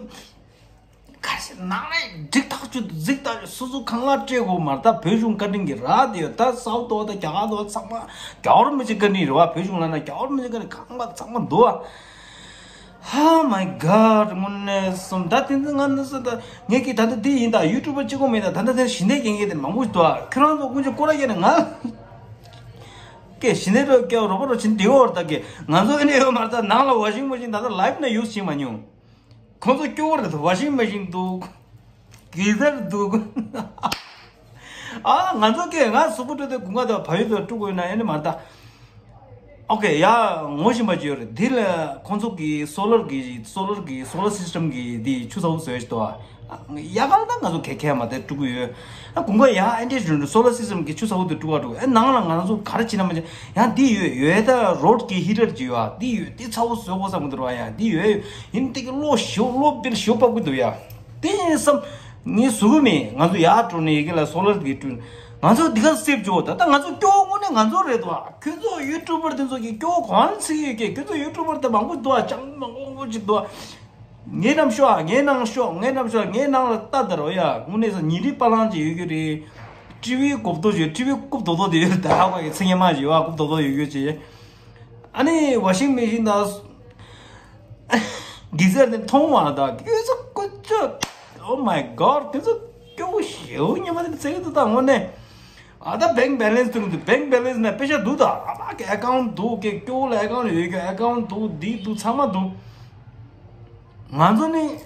ག་རེ་ནང་ལ་འགྲིག་ཐག་ཆོད་འདུག་གཟིགས་ཐག་ཆོད་སོ་སོ་ཁང་གླ་སྤྲད་དགོས་མ་རེད། ད་བོད་གཞུང་བཀའ་དྲིན་གྱིས་རག་དེ་ཡོད། ད་སའུ་ཐོག་ད་རྒྱ་གར་ཐོག་ཚང་མ་རྒྱལ་བ་རིན་པོ་ཆེ་བཀའ་དྲིན་རེད་བ། བོད་གཞུང་ལ་ན་རྒྱལ་བ་རིན་པོ་ཆེ་བཀའ་དྲིན་ཁང་པ་ཚང་མ་འདུག་ཨ། Oh my god། དངོས་གནས་སོ། ད་དེ་ཚོ་ང་ནི་སོ་ད་ངས་ཀྱི་ད་ལྟ་འདི་ཡིན་ད་ཡུ་ཊུབ་པར་གཅིག་པོ་མིན་ད། ད་ལྟ་དེ་ཞི་གནས་སྐྱོང་མཁན་དེ་མང་པོ་ཞིག་འདུག་ཨ། ཁྱོད་རང་ཚོ་དཀོན་མཆོག་སྐོར་ར་བརྒྱབ་ནས་ང་། ཀྱེ་ཞི་གནས་རོགས་ཀྱེ་རོགས་པ་རོགས་ཕྱིན་བདེ་བོར་ད་ཀྱེ་ང་ཚོ་ཨེ་ནས་ཡོད་མ་རེད། ད་ནང་ལ་ཝ་ཤིང་མེ་ཤིན་ད་ལྟ་ལའིབ་ནང་ཡུ་སི་བྱེད་མ་མྱོང་། ཁོང་ཚོ་སྐྱོ་བོ་རེད། ཝ་ཤིང་མེ་ཤིན་འདུག་གི་ཟར་འདུག་ཨ་ང་ཚོ་ཀྱེ་ང་གཟུགས་པོ་སྤྲོད་དུས་དགུན་ཁ་དང་བལ་ཡུལ་དུ་དཀྲུག་དགོས་ན་ཨེ་ནས་མ་རེད་ད། ཨོ་ཁེ་ཡ་ངོ་ཤེས་པ་ཅིག་ཡོད་རེད། འདི་ལ་ཁོང་ཚོ་གི་སོ་ལར་གི་སོ་ལར་གི་སོ་ལར་སི་སི་ཊམ་གི་འདི་ཆུ་ཚ་བོ་བཟོས་ཤི་ཏོ། ཡ་ག་ལ་ད་ང་ཚོ་གེ་ཁེ་མ་དེ་དཀྲུག་གི་ཡོད། ཨ་དགུན་ཁ་ཡ་ཨེ་འདྲས་རུ་སོ་ལར་སི་སི་ཊམ་གི་ཆུ་ཚ་བོ་དེ་དཀྲུག་ག་འགྲོ། ཨ་ནང་ལ་ང་ཚོ་ག་རེ་བྱེད་ན་མ་བྱེད་ཡང་འདི་ཡོད་ཡོད་ད་རོཌ་གི་ཧི་ཊར་ཅིག་ཡོད། ཨ་འདི་ཡོད་འདི་ཚ་བོ་བཟོ་དགོས་བསམ་གི་འདུག་ར། ཡ་འདི་ཡོད་ཡིན་འདི་གི་གློག་ཞོ་གློག་བིལ་ཞོ་ཕབ་གི་འདུག་ཡ། དེ་ཡིན་བསམ། ངས་བཟོ་གི་མེད། ང་ཚོ་ཡར་འགྲོ་ནས་ཡི་གེ་ལ་སོ་ལར་གི་བསྐྲུན། ང་ཚོ་འདི་ག་སེབ་བྱོས། ད་ལྟ་ང་ཚོ་སྐྱོ་བོ་དངོས་གནས་ང་ཚོ་རེད་དོ། ཁྱོད་ཚོ་ཡུ་ཊུབ་པར་དེ་ཚོ་གི་སྐྱོ་བོ་གང་ཚིག་ཡོད་ཀྱི། ཁྱོད་ཚོ་ཡུ་ཊུབ་པར་དེ་མང་པོ་འདུག་ཨ། ཅང་མང་པོ་མང་པོ་ཅིག་འདུག་ཨ། ངའི་ནང་ཤོག་ཨ། ངའི་ནང་ཤོག་ངའི་ནང་ཤོག་ངའི་ནང་ལ་ལྟ་དར་བ་ཡ། དངོས་གནས་སོ་ཉིན་རེའི་པ་ལང་ཅིག་ཡོད་ཀྱི་རེད། ཊི་ཝི་གོབ་ཏོ་ཅིག་ཊི་ཝི་རྐུབ་རྡོག་རྡོག་དེ་ཡོད། ད་ཧ་གོ་གི་ཚིག་ངན་མ་ཅིག་ཡོད་ཨ། རྐུབ་རྡོག་རྡོག་ཡོད་ཡོད་ཅིག་ཨ་ནི་ཝ་ཤིང་མེ་ཤིན་དང་གི་ཟར་དེ་མཐོང་བ་ན་ད་ཁྱོད་ཚོ་ཀུ་ཅོ། Oh my god། ཁྱོད་ཚོ་སྐྱོ་བོ་ཞེ་བོ་ཉི་མ་དེ་ཚེ་གི་འདུག་ད་དངོས་གནས། ཨ་ད་བེང་བེ་ལེན་སི་ཐུང་འདུག་བེང་བེ་ལེན་སི་ན་པེ་ཤ་འདུག་ད་ཨ་མ་གི་ཨེ་ཀའུན་ཊི་འདུག་ཀྱེ་སྐྱོ་བོ་ལ་ཨེ་ཀའུན་ཊི་ཡོད་ཀྱི་ཨེ་ཀའུན་ཊི་འདུག་འདི་འདུག་ཚང་མ་འདུག་ང་ཚོ་ནི་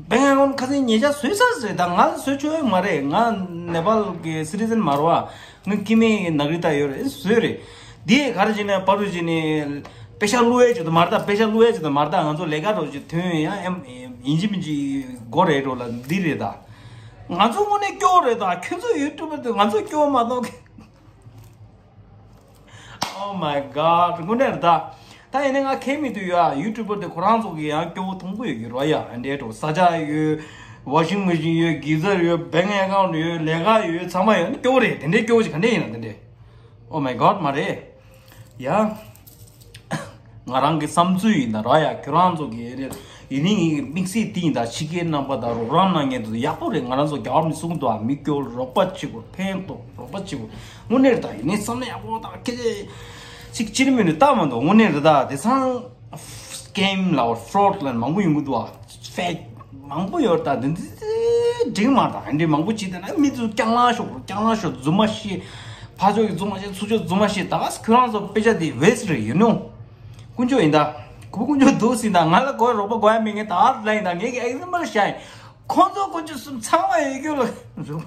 བེང་ཨེ་ཁོན་ཁ་སང་ཉེ་ཆར་བཟོས་ཚར་ཟེར། ད་ང་བཟོས་ཆོག་ཡོད་མ་རེད། ང་ནེ་པཱལ་གི་སི་ཊི་ཟན་མ་རེད་བ། ང་སྐྱེ་དམན་གྱི་ནག་རིགས་ད་ཡོད་རེད། བཟོས་རེད། འདི་ག་རེ་བྱས་ནས་པར་རུ་བྱས་ནས་པེ་ཤ་བླུག་ཡས་ཅིག་ད་མ་རེད་ད། པེ་ཤ་བླུག་ཡས་ཅིག་ད་མ་རེད་ད། ང་ཚོ་ལས་ཀ་འགྲོ་ཅིག་ཐོན་ཡང་ཨེམ་ཡིན་གཅིག་མིན་གཅིག་སྒོ་རེད་འགྲོ་ལ་འདི་རེད་ད། ང་ཚོ་དངོས་གནས་སྐྱོ་རེད་ད། ཁྱོད་ཚོ་ཡུ་ཊུབ་པར་དེ་ང་ཚོ་སྐྱོ་མ་གཏོགས། Oh my god. དངོས་གནས་རེད་ད། ད་ཡིན་ནའི་ང་ཁས་མི་ཐུབ་ཡོད་ཨ། ཡུ་ཊུབ་པར་དེ་ཁོ་རང་ཚོ་གི་ཡང་སྐྱོ་བོ་མཐོང་གི་ཡོད་ཀྱི་རོ་ཡ། ཨ་འདྲའི་འགྲོ་ས་ཆ་ཡོད། ཝ་ཤིང་མེ་ཤིན་ཡོད། གི་ཛར་ཡོད། བེང་ཨེ་ཁའུན་ཊི་ཡོད། ལས་ཀ་ཡོད། ཚང་མ་ཡོད། ཨ་ནི་སྐྱོ་བོ་རེད། དེ་འདྲའི་སྐྱོ་བོ་ཞིག་ག་འདྲ་ཡིན་ན་དེ་འདྲའི། Oh my god མ་རེད་ཡ། ང་རང་གི་བསམ་ཚུལ་ཡིན་ད་ར་ཡ། ཁྱོད་རང་ཚོ་གི་ཡིན་ནི་ངའི་དམིགས་བསལ་དེ་ཡིན་ད། ཕྱི་རྒྱལ་རྣམ་པ་དང་རོགས་རམ་གནང་མཁན་དེ་ཚོ་ཡག་པོ་རེད། ང་རང་ཚོ་རྒྱ་གར་མི་གསུང་འདུག་ཨ། མི་སྐྱོ་རོགས་པ་བྱེད་དགོས། ཕན་ཐོགས་རོགས་པ་བྱེད་དགོས། དངོས་གནས་རེད་ད། ཡིན་ནའི་བསམ་ན་ཡག་པོ་དང་སྐད་ཆ་ཅིག་ཅིར་མིན་ནས་ལྟ་མ་འདུག་དངོས་གནས་རེད་ད། དེང་སང་སི་ཀེམ་ལ་ཕོ་རོཌ་ལ་མང་པོ་ཡོང་གི་འདུག་ཨ། ཕེག་མང་པོ་ཡོད་ད། འདི་འདི་འགྲིག་མ་ད། འདི་མང་པོ་བྱས་ད་ན་མི་ཚོ་རྐྱང་ལང་ཤོག་རྐྱང་ལང་ཤོག་རྫུན་མ་བཤད། ཕར་ཕྱོགས་ཀྱི་རྫུན་མ་བཤད། ཚུར་ཕྱོགས་རྫུན་མ་བཤད། ད་ག་ཁྱོད་རང་ཚོ་དཔེ་ཆ་དེ་ཝེ་སི་ཊི་རེད་ཡིན་ནོ། དཀོན་མཆོག་ཡིན་ད། ཁོ་དཀོན་མཆོག་འདུག་ཟིན་ད། ང་ལ་གོ་རོགས་པ་དགོས་ཡ་མེད། ངས་ད་ལ་ཡིན་ད། ངས་ཀྱི་ཨེག་ཛམ་པལ་བཤད་ཡིན། ཁོང་ཚོ་དཀོན་མཆོག་གསུམ་ཚང་མ་ཡོད་རྒྱུ་ལ།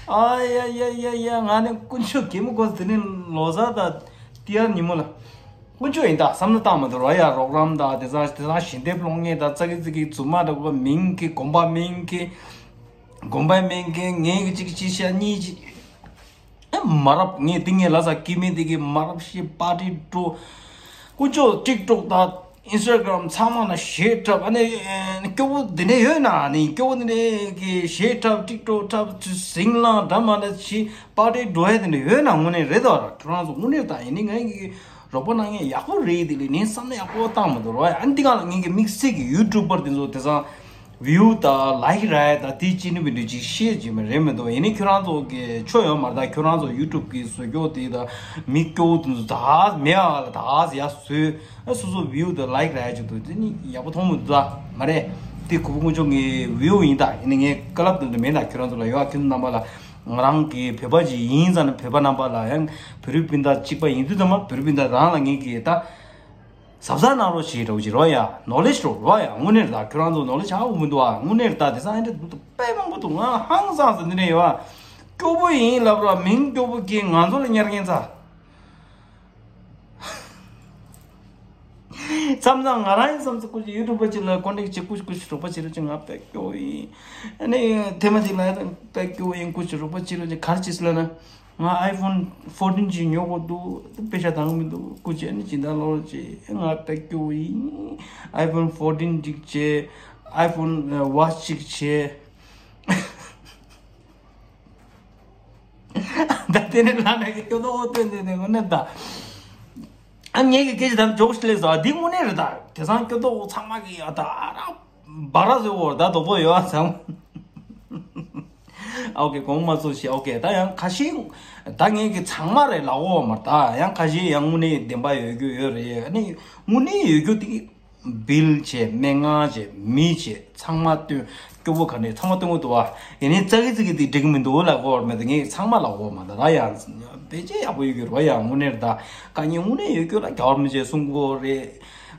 ཨ་ཡ་ཡ་ཡ་ཡ། ང་ནི་དཀོན་མཆོག་གད་མོ་གོ་དེ་ནི་ལོ་གསར་དང་ཏི་ཡར་ཉིན་མོ་ལ། དཀོན་མཆོག་ཡིན་ད་བསམ་བློ་བཏང་མ་འདུག་རོ་ཡ། རོགས་རམ་དང་དེ་ཚང་དེ་ཚང་ཞལ་འདེབས་སློང་མཁན་དང་ཙག་གི་ཙིག་གི་རྫུན་མ་འདྲ་པོ་མིང་གི་དགོན་པ་མིང་གི་དགོན་པའི་མིང་གི་ངའི་གི་གཅིག་གཅིག་བཤད་གཉིས་གཅིག་ཨ་མ་རབས་ངས་འདི་ངས་ལ་ས་སྐྱེ་དམན་འདི་གི་མ་རབས་ཤི་པར་ཊི་འགྲོ། དཀོན་མཆོག་ཊིག་ཊོག་དང་ཨིན་སི་ཊ་གྷ་རམ་ཚང་མ་ན་གཞས་འཁྲབ། ཨ་ནི་སྐྱོ་བོ་འདི་འདྲ་ཡོད་ན་ནི་སྐྱོ་བོ་འདི་འདྲ་གི་གཞས་འཁྲབ་ཊིག་ཊོག་འཁྲབ་ཟིང་ལང་འདྲ་མ་འདྲ་བྱེད། པར་ཊི་འགྲོ་ཡ་དེ་འདྲ་ཡོད་ན་དངོས་གནས་རེད་དོ། ཁྱོད་རང་ཚོ་དངོས་གནས་ད་ཡིན་ནི་ངས་གི་རོགས་པ་གནང་མཁན་ཡག་པོ་རེད། དེ་ལས་ངས་བསམ་ན་ཡག་པོ་བཏང་མ་འདུག་རོགས་ཡ། ཨ་འདི་ག་ལ་ངས་གི་དམིགས་བསལ་གི་ཡུ་ཊུབ་པར་དེ་ཚོ་དེང་སང་ཝིའུ་དང་ལའིག་རག་ཡ་དང་དེ་ཅི་ནུས་མི་འདུག་ཅིག་ཤེས་ཀྱི་མི་རེད་མི་འདུག་ཡིན་ནའི་ཁྱོད་རང་ཚོ་གི་ཆོ་ཡོད་མ་རེད་ད། ཁྱོད་རང་ཚོ་ཡུ་ཊུབ་གི་བཟོ་སྐྱོ་དེ་དང་མི་སྐྱོ་བོ་དེ་ཚོ་ད་མེད་ཨ་ལ་ད་ཡ་བཟོས། ཨ་སོ་སོ་ཝིའུ་དང་ལའིག་རག་ཡ་ཅིག་འདུག་དེ་ནི་ཡག་པོ་མཐོང་མི་འདུག་ད། མ་རེད། དེ་གུ་བུ་དཀོན་མཆོག་གི་ཝིའུ་ཡིན་ད། ཡིན་ནའི་ངས་བཀའ་སློབ་དེ་འདྲ་མེད་ད། ཁྱོད་རང་ཚོ་ལ་ཡོད་ཨ། ཁྱོད་རྣམ་པ་ལ་ང་རང་གི་བོད་པ་ཅིག་ཡིན་ཙང་ནི་བོད་པ་རྣམ་པ་ལ་ཡང་བོད་རིགས་སྤུན་ཟླ་གཅིག་པ་ཡིན་དུས་ཙམ་པ་བོད་རིགས་སྤུན་ཟླ་རང་ལ་ངས་གི་ད། གཟབ་གཟབ་གནང་རོགས་བྱེད་རོགས་བྱེད་རོགས་ཡ། ནོ་ལེ་ཇི་རོགས་རོགས་ཡ། དངོས་གནས་རེད་ད། ཁྱོད་རང་ཚོ་ནོ་ལེ་ཇི་ཧ་གོ་མི་འདུག་ཨ། དངོས་གནས་རེད་ད། དེ་སང་ཨེ་འདྲ་འདུག་ད་དཔེ་མང་པོ་འདུག་ང་ཧང་སངས་ཟེར་འདི་འདྲ་ཡོད་ཨ། སྐྱོ་པོ་ཡིན་ལབ་རོགས། མིང་སྐྱོ་པོ་གིས་ང་ཚོ་ལ་ཉར་མཁན་ཚ། མཚམས་མཚམས་ང་རང་ཡིན་བསམ་ཚེ་སྐུ་མཁྱེན་ཡུ་ཊུབ་པ་ཅིག་ལ་ཀོན་ཊེག་ཅིག་སྐུ་མཁྱེན་རོགས་པ་བྱེད་རོགས་བྱེད། ང་དཔེ་སྐྱོ་ཡིན། ཨ་ནི་ཐེངས་མ་གཅིག་ལ་དཔེ་སྐྱོ་ཡིན། སྐུ་མཁྱེན་རོགས་པ་བྱེད་རོགས་བྱེད། ག་རེ་བྱེད་ཟེར་ལབ་ན། ང་ཨའི་ཕོན་ཕོར་ཊིན་ཅིག་ཉོ་དགོས་འདུག་དཔེ་ཆ་དང་མི་འདུག་སྐུ་མཁྱེན་ནི་སྦྱིན་བདག་ལོ་ཅིག་ང་དཔེ་སྐྱོ་བོ་ཡིན། ཨའི་ཕོན་ཕོར་ཊིན་ཅིག་བྱེད། ཨའི་ཕོན་ཝ་ཆི་ཅིག་བྱེད། ད་དེ་ནས་ལ་ནས་སྐྱོ་ཏོག་སྟོན་དེ་ནས་དངོས་གནས་ད། ཨ་ངས་ཀྱི་སྐད་ཆ་ད་འཇོག་ཤི་ལས་སོ། འདི་དངོས་གནས་རེད་ད། དེང་སང་སྐྱོ་ཏོག་ཚང་མ་གི་ཡ་ད་ཨ་ར། བ་ར་ཟེར་བོ་ད་དོ་པོ་ཡོད་ཨ་ཚང་། ཨོ་ཀེ་གོང་མ་ཚོ་ཞེས་ཨོ་ཀེ་ད་ཡང་ཁ་ཤས་ད་ངས་ཀྱི་ཚང་མ་རེད་ལབ་འོ་མ་ད་ཡང་ཁ་ཤས་ཡང་དངོས་གནས་བདེན་པ་ཡོད་རྒྱུ་ཡོད་རེད། ཨ་ནི་དངོས་གནས་ཡོད་རྒྱུ་དེ་བིལ་བྱས། སྨན་ཁང་བྱས། མི་བྱས། ཚང་མ་བཏོན། སྐྱོ་བོ་ག་ནས་ཚང་མ་བཏོན་གི་འདུག་བ། ཡིན་ནའི་ཙག་གི་ཙིག་གི་དེ་འགྲིག་གི་མི་འདུག་ལབ་འོ་མ་ད་ངས་ཚང་མ་ལབ་འོ་མ་ད་ད་ཡང་ཕལ་ཆེར་ཡག་པོ་ཡོད་རྒྱུ་རེད་བ། ཡང་དངོས་གནས་རེད་ད། དཀའ་ངལ་དངོས་གནས་ཡོད་རྒྱུ་ལ་རྒྱལ་བ་རིན་པོ་ཆེས་གསུང་གི་ཡོད་རེད།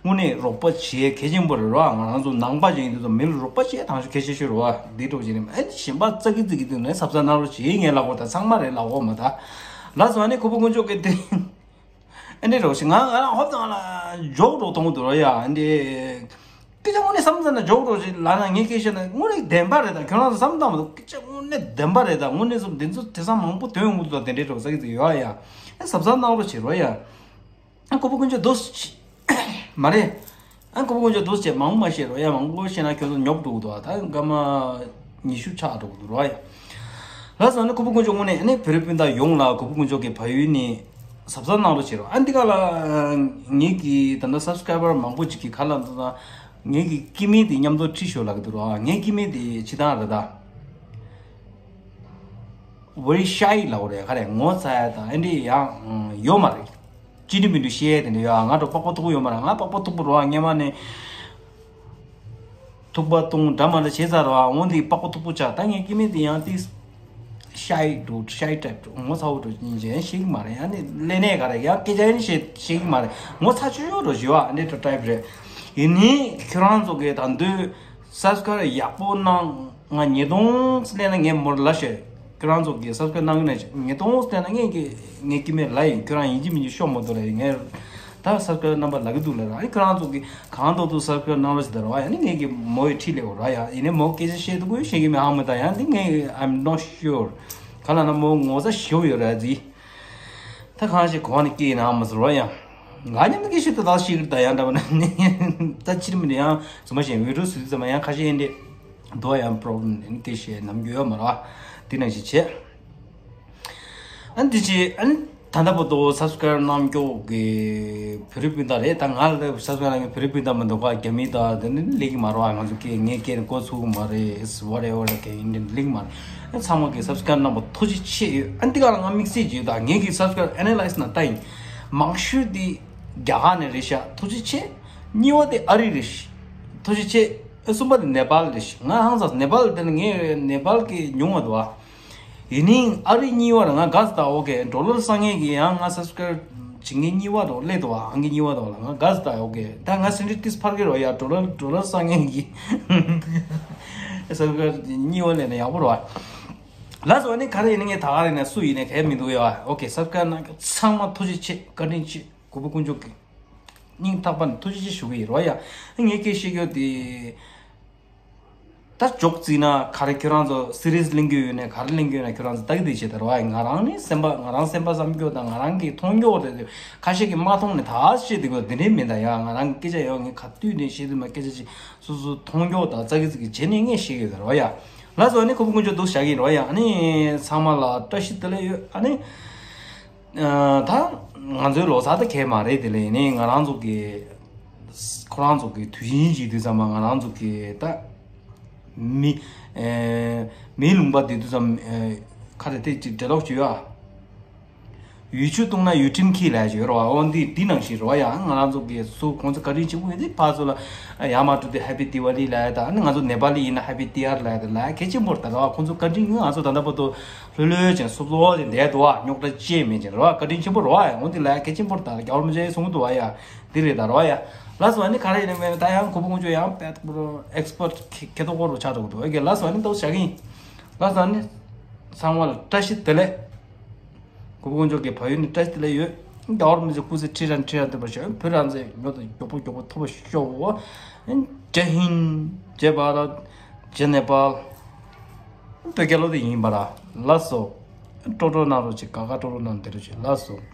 དངོས་གནས་རོགས་པ་བྱེད་གལ་ཆེན་པོ་རེད་རོ། ང་རང་ཚོ་ནང་པ་ཅིག་ཡིན་དུས་ཚོད་མི་ལ་རོགས་པ་བྱེད་དང་ཤོས་གལ་ཆེ་ཤོས་རེད་བ། འདི་འདྲ་བོ་ཅིག་ནས་ཨ་ནི་གཞན་པ་ཙག་གི་ཙིག་གི་དུས་ནས་གཟབ་གཟབ་གནང་རོགས་བྱེད། ངས་ལབ་དགོས་ད་ཚང་མ་རེད་ལབ་དགོས་མ་ད། ལགས་སོ། ཨ་ནི་ཁོ་བོ་དཀོན་མཆོག་གི་དེ་ཨ་འདྲས་རོགས་ཞིག་ང་ང་རང་ཧོབ་ཙང་ལ་འཇོག་རོགས་གཏོང་གི་འདུག་རོ་ཡ། ཨ་འདྲས་སྐད་ཆ་དངོས་གནས་བསམ་ཙམ་ན་འཇོག་རོགས་ཞིག་ལབ་ན་ངས་སྐད་ཆ་ན་དངོས་གནས་བདེན་པ་རེད་ད། ཁྱོད་རང་ཚོ་བསམ་བཏང་མ་འདུག་སྐད་ཆ་དངོས་གནས་བདེན་པ་རེད་ད། དངོས་གནས་སོ་འདི་ཚོ་དེང་སང་མང་པོ་ཐོན་ཡོང་གི་འདུག་ད། དེ་འདྲས་རོགས་ས་གི་ཙིག་ཡོད་ཨ་ཡ། ཨ་གཟབ་གཟབ་གནང་རོགས་བྱེད་རོ་ཡ། ཨ་ཁོ་བོ་དཀོན་མཆོག་འདུག་སེ་མ་རེད། ཨ་ཁོ་བོ་དཀོན་མཆོག་འདུག་སེ་མང་པོ་མ་བཤད་རོགས་ཡ། མང་པོ་བཤད་ན་ཁྱོད་ཚོ་ཉོབ་འགྲོ་གི་འདུག་ད་སྐར་མ་ཉི་ཤུ་ཆག་འགྲོ་གི་འདུག་རོགས་ཡ། ལགས་སོ། ཨ་ནི་ཁོ་བོ་དཀོན་མཆོག་དངོས་གནས་ཨ་ནི་བོད་རིགས་སྤུན་ཟླ་ཡོངས་ལ་ཁོ་བོ་དཀོན་མཆོག་གི་བལ་ཡུལ་ནས་གཟབ་གཟབ་གནང་རོགས་བྱེད་རོགས། ཨ་འདི་ག་ལ་ངེད་ཀྱི་ད་ལྟ་སབ་སི་ཀ་རའི་བར་མང་པོ་ཅིག་གིས་ག་ལབ་འདུག་ན། ངེད་ཀྱི་སྐྱེ་དམན་དེ་མཉམ་དུ་ཁྲིད་ཤོག་ལབ་ཀྱི་འདུག་རོགས། ངའི་སྐྱེ་དམན་དེ་ཕྱི་ཐང་རེད་ད། Very shy ལབ་དགོས་རེད། ག་རེ་ངོ་ཚ་ཡ་དང་ཨེ་འདྲས་ཡང་ཡོད་མ་རེད། ཅི་འདྲ་མི་འདྲ་བཤད་དེ་འདྲ་ཡོད། ང་འདྲ་པགས་པ་མཐུག་པོ་ཡོད་མ་རེད། ང་པགས་པ་མཐུག་པོ་རོ། སྔོན་མ་ནས་ཐུག་པ་བཏུང་འདྲ་མ་འདྲ་བྱས་ཚར་རོ། འོ་འདི་པགས་པ་མཐུག་པོ་ཆགས། ད་ངའི་སྐྱེ་དམན་དེ་ཡང་ཏིས་ཤའི་འདུག་ཤའི་ཊའིབ་འདུག་ངོ་ཚ་བོ་འདུག་ཡིན་ཅེས་ཤེས་ཀྱི་མ་རེད། ཡང་ནི་ལས་གནས་ག་རེ་ཡང་སྐད་ཆ་ཡང་ཤེས་ཤེས་ཀྱི་མ་རེད། ངོ་ཚ་ཆོས་ཡོད་འགྲོ་ཞུ་བ་འདི་འདྲ་ཊའིབ་རེད། ཡིན་ནའི་ཁྱོད་རང་ཚོ་གི་ད་འདོད་སབ་སི་ཀ་རབ་ཡག་པོ་གནང་། ང་ཉིས་སྟོང་སླེབས་ན་ངས་མོར་ལ་ཤེར། ཁྱོད་རང་ཚོ་གི་སབ་སི་ཀ་རབ་གནང་གི་ན་ཉིས་སྟོང་སླེབས་ན་ངས་ཀྱི་ངས་ཀྱི་མེད་ལ་ཡིན། ཁྱོད་རང་ཡིན་གཅིག་མིན་གཅིག་ཤོག་མ་གཏོགས་ལ་ཡིན། ངས་ད་སབ་སི་ཀ་རབ་རྣམ་པ་ལབ་ཀྱི་འདུག་ལ་ར། ཨ་ནི་ཁྱོད་རང་ཚོ་གི་གང་ཐུབ་ཐུབ་སབ་སི་ཀ་རབ་གནང་རོགས་བྱེད་ད་ར་བ། ཡ་ནི་ངས་ཀྱི་མོའི་ཁྲིད་ལས་འོ་ར། ཡ་ཡིན་ནའི་མོ་སྐད་ཆ་བཤད་འདུག་གོ་བཤད་ཀྱི་མེད་ཧ་མི་ད། ཡ་འདི་ངས་I'm not sure། ག་ལ་ན་མོ་ངོ་ཚ་ཞེ་པོ་ཡོད་ར་ཟི། ད་གང་ཞིག་གོ་བ་ནས་སྐྱེས་ཡིན་ནའང་མ་ཟེར་བ་ཡང་། ང་མཉམ་དུ་སྐད་ཤེས་ཏུ་དག་ཤེས་ཀྱི་ད་ཡང་འདྲ་བ་ན་ནི། ད་ཕྱིར་མི་འདྲ་ཡང་ཚོ་མ་ཤེས་བི་ཌི་ཡོ་སུ་ཙམ་ཡང་ཁ་ཤས་ཡིན་ཏེ། དོ་ཡང་པོ་རོབ་ལེམ་སྐད་ཤེས་ནམ་རྒྱུ་ཡོད་མ་ར། དེ་ནང་བཞིན་བྱས། ཨ་ནི་དེ་ཅི་ཨ་ནི་ད་ལྟ་བར་དུ་སབ་སི་ཀ་རབ་གནང་མཁན་གྱི་བོད་རིགས་སྤུན་ཟླ་རེད། ད་ང་ལ་སབ་སི་ཀ་རབ་གནང་མཁན་བོད་རིགས་སྤུན་ཟླ་མི་འདུག་ག་རྒྱ་མི་དང་དེ་ནི་སླེབས་ཀྱི་མ་རེད་བ། ང་ཚོ་སྐད་ངའི་སྐད་ནི་གོ་ཚུགས་ཀྱི་མ་རེད། It's whatever like Indian སླེབས་ཀྱི་མ་རེད། ཨ་ཚང་མ་གི་སབ་སི་ཀ་རབ་གནང་བ་ཐུགས་རྗེ་ཆེ་ཡོད། ཨ་འདི་ག་ལ་ང་དམིགས་བསལ་གྱི་ཡོད། ད་ངའི་གི་སབ་སི་ཀ་རབ་ཨེ་ན་ལའི་སི་ན་ལྟ་ཡིན། མང་ཤོས་དེ་རྒྱ་གར་ནས་རེད་ཤག་ཐུགས་རྗེ་ཆེ། གཉིས་པ་དེ་ཨ་རི་རེད་ཤག་ཐུགས་རྗེ་ཆེ། ཨ་གསུམ་པ་དེ་ནེ་པཱལ་རེད་ཤག་ང་ཧང་སངས་ནེ་པཱལ་དེ་ནི་ངས་ནེ་པཱལ་གི་ཉུང་བ་འདུག་ཨ། ཡིན་ནའི་ཨ་རི་གཉིས་པ་ལ་ང་དགའ་ས་ད། ཨོ་ཀེ་ཌོ་ལར་བསགས་མཁན་གྱི་ཡང་ང་སབ་སི་ཀ་རབ་བྱེད་མཁན་གཉིས་པ་དང་སླེབས་འདུག་བ། ཨང་ཀི་གཉིས་པ་དང་ལ་ང་དགའ་ས་ད། ཨོ་ཀེ་ད་ང་སེམས་ཁྲལ་ཏིས་འཕར་གི་རོ་ཡ། ཌོ་ལར་ཌོ་ལར་བསགས་མཁན་གྱི་སབ་སི་ཀ་རབ་གཉིས་པ་སླེབས་ན་ཡག་པོ་རོ། ལགས་སོ། ཨ་ནི་ག་རེ་ཡིན་ན་ངས་ད་ག་རེ་ཡིན་ན་སུ་ཡིན་ན་གལ་མི་འདུག་ཡ། ཨོ་ཀེ་སབ་སི་ཀ་རབ་གནང་མཁན་ཚང་མ་ཐུགས་རྗེ་ཆེ། བཀའ་དྲིན་ཆེ། གུས་པ་དཀོན་མཆོག་གི་སྙིང་ཐག་པ་ནས་ཐུགས་རྗེ་ཆེ་ཞུ་གི་ཡིན་རོ་ཡ། ངས་སྐད་བཤད་རྒྱུ་དེ། ད་ཇོག་བརྩིས་ན་ག་རེ་ཁྱོད་རང་ཚོ་སི་རི་ཡས་གླེང་རྒྱུ་ཡོད་ནས་ག་རེ་གླེང་རྒྱུ་ཡོད་ན་ཁྱོད་རང་ཚོ་ལྟ་གི་བསྡད་བྱས་ད་ར་བ། ང་རང་ནི་སེམས་པ་ང་རང་སེམས་པ་བསམ་རྒྱུ་དང་ང་རང་གིས་མཐོང་རྒྱུ་རེད། ཁ་ཤས་ཀྱིས་མ་མཐོང་ནས་ད་བཤད་བསྡད་དགོས་དེ་འདྲའི་མིན་ད་ཡ། ང་རང་གི་སྐད་ཆ་ཡོད། ངས་ག་དུས་ནས་བཤད་དུས་མ་སྐད་ཆ་ཅིག་སོ་སོ་མཐོང་རྒྱུ་དང་ཙག་གི་ཙིག་གི་བྱས་ནས་ངས་བཤད་གི་ཡོད་ད་ར་བ་ཡ། ལགས་སོ། ཨ་ནི་གུས་པ་དཀོན་མཆོག་འདུག་བཞག་གི་ཡིན་རོ་ཡ། ཨ་ནི་ཚང་མ་ལ་བཀྲ་ཤིས་བདེ་ལེགས་ཡོད། ཨ་ནི། ཨ་ད་ང་ཚོའི་ལོ་གསར་དེ་གས་མ་རེད། དེ་ལས་ནི་ང་རང་ཚོ་གི་ཁོ་རང་ཚོ་གི་དུས་ཆེན་གྱི་དུས་ཙམ་པ་ང་རང་ཚོ་གི་ད་མི་ཨེ་མིའི་ལུང་པ་དེ་དུས་ཙམ་ཨེ་ཁ་རེ་དེ་ཅིག་འབྲེལ་ལོག་བྱོས་ཨ། ཡུལ་ཆུ་བཏུང་ན་ཡུལ་ཁྲིམས་འཁྱེར་ལབ་ཡ་ཅིག་ཡོད་རེད་བ། འོ་འདི་འདི་ནང་བཞིན་རེད་བ། ཡང་ང་རང་ཚོ་གི་སུ་ཁོང་ཚོ་བཀའ་དྲིན་ཆེན་པོ་ཡིན་དེ་ཕར་ཚུར་ལ་ཡར་མར་འགྲོ་དུས་Happy Diwali ལབ་ཡ་ད། ཨ་ནི་ང་ཚོ་ནེ་པ་ལི་ཡིན་ན་Happy Tihar ལབ་ཡ་ད་ལབ་ཡ་གལ་ཆེན་པོ་རེད་ད་རེད་བ། ཁོང་ཚོ་བཀའ་དྲིན་ང་ཚོ་ད་ལྟ་བར་དུ་ལྷོད་ལྷོད་ཅན་སོབ་སོབ་ཅན་བསྡད་འདུག་བ། རྙོག་དྲ་ཅི་མེད་ཅན་རེད་བ། བཀའ་དྲིན་ཆེན་པོ་རེད་བ། འོ་འདི་ལབ་ཡ་གལ་ཆེན་པོ་རེད་ད། རྒྱལ་བ་རིན་པོ་ཆེ་གསུང་གི་འདུག་བ་ཡ། འདི་རེད་ད་རེད་བ་ཡ། ལགས་སོ། ཨ་ནི་ག་རེ་ཡིན་ན་མེད་ན་ད་ཡང་གུས་པ་དཀོན་མཆོག་ཡང་དཔེ་ཨེག་སི་པར་ཊི་ཁེ་ཐོག་སྐོར་རུ་ཆགས་འགྲོ་གི་འདུག་ཨོ་ཀེ་ལགས་སོ། ཨ་ནི་ཏོག་བཞག་གི་ཡིན། ལགས་སོ། ཨ་ནི་ཚང་མ་ལ་བཀྲ་ཤིས་བདེ་ལེགས། གུས་པ་དཀོན་མཆོག་གི་བལ་ཡུལ་ནས་བཀྲ་ཤིས་བདེ་ལེགས་ཡོད། རྒྱལ་བ་རིན་པོ་ཆེ་སྐུ་ཚེ་ཁྲི་རབས་ཁྲི་རབས་བརྟན་པར་ཤོག་བོད་རང་བཙན་མྱུར་དུ་མགྱོགས་པོ་མགྱོགས་པོ་ཐོབ་པར་ཤོག་ཇེ་ཧིན། ཇེ་བྷ་རད། ཇེ་ནེ་པཱལ། བོད་རྒྱལ་ལོ་དེ་ཡིན་པ་ར། ལགས་སོ། སྤྲོ་སྤྲོ་གནང་རོགས་བྱེད། དགའ་དགའ་སྤྲོ་སྤྲོ་གནང་བསྡད་རོགས་བྱེད། ལགས་སོ།